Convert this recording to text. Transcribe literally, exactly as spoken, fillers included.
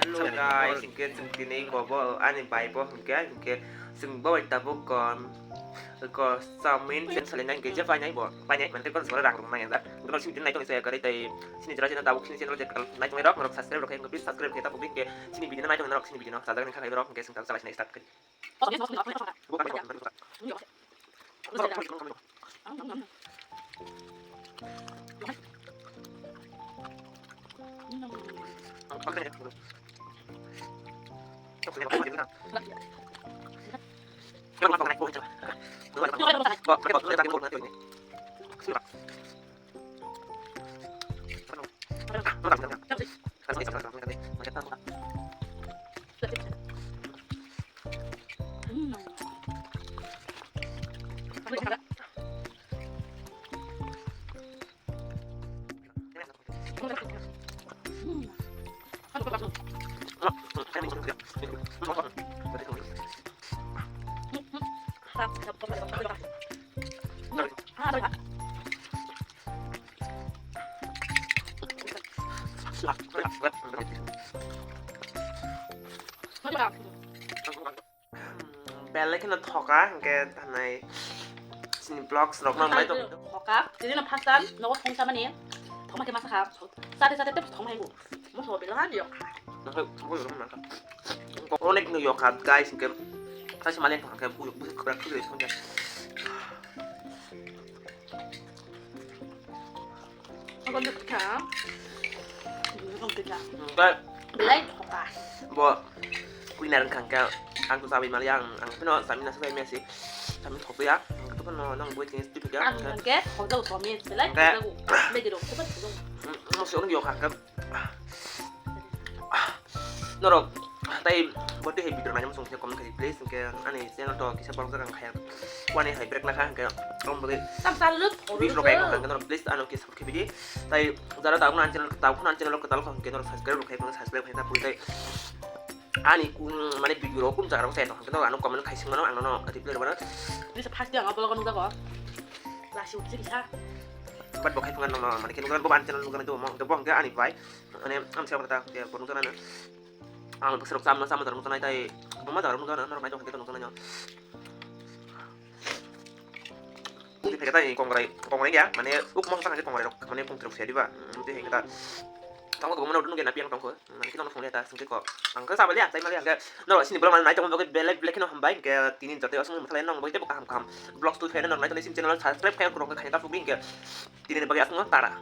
Hello guys, hingke chwng tini kobo ani bai bo hingke, hingke chwng bo bai tabuk kon ko chowmin chen salina hingke je painai bo, painai mante kon sora rang rung nai jak. Hingke sini tini naitok ni saya kari tai sini jera jera tabuk sini channel je kal naitok rok norok subscribe rok hingke please subscribe khe tabuk hingke sini video naitok norok sini video no sajak ni kha rok hingke chwng tabuk salai sini start kari. Belai kheno thoka, hingke tanai sini vlogs rok no nai tong. Thoka, tini no first time nogo thong samani, thoma khe masa kha, sate sate tep thoma haibu, mo thoma bilo ha yok kha. Onek no yok kha, guys, hingke kaisa malen thong khe buyuk buyuk khobra khobra thong khe. Obo nukha. Obo nukha. Hingke belai thoka. Bo kuinar wngkha hingke ang to chabai maliya, ang, ang phano chamina se chaimaya se. Chamin thokya. Hingke to phano nang bui tini twi phikya. Ang hingke thokjak chamin belai thokjak. Bedi rok se thokjak. Mo se ono yok kha hingke. Norok tai bo twi hai video naina muchung khe comment khai di please, hingke ani channel to kisa borok jaga khaya wani hai break nakha hingke ang bwlwi. Tam sa lut. Please rok hai hingke norok please ano kisa khe bidi tai jara ta ani channel ta ani channel kwtal kho hingke norok subscribe rok khai subscribe khai ta puri tai ani mane video rok kum jaga rok sai to hingke norok ano comment khai sing mano ang no reply rok mano. Bisa first day ang upload nung jago. Lasi uksi bisa. Bat bo khai phungan no mane khe nung bo ani channel nung to mo hingke bo hingke ani bai. Mane, ang siya kata, ya, borok nukjana na. Ang bwswrok chamna, chamna borok nukjanai tai, buma borok nukjana, norok nai tong khe nukjanai no. Tei khe tai kongrai, kongrai ya, mane, uk mong tang kongrai rok, mane, kong trok sia diba, tei khe ta. Tong ko mano dun gena piang tong ko, mane, kino phone ta, sungke ko. Ang ka sabali ang tai mali ang ka. No, sini bola mane nai tong ko belek belek kino hambai, ke tini jote asung muthalai nong boite bo kaham kaham. Vlogs tu phene nong nai tong sini channel subscribe khe ko rok khe ta phuging ke. Tini ni bagwi asung tara.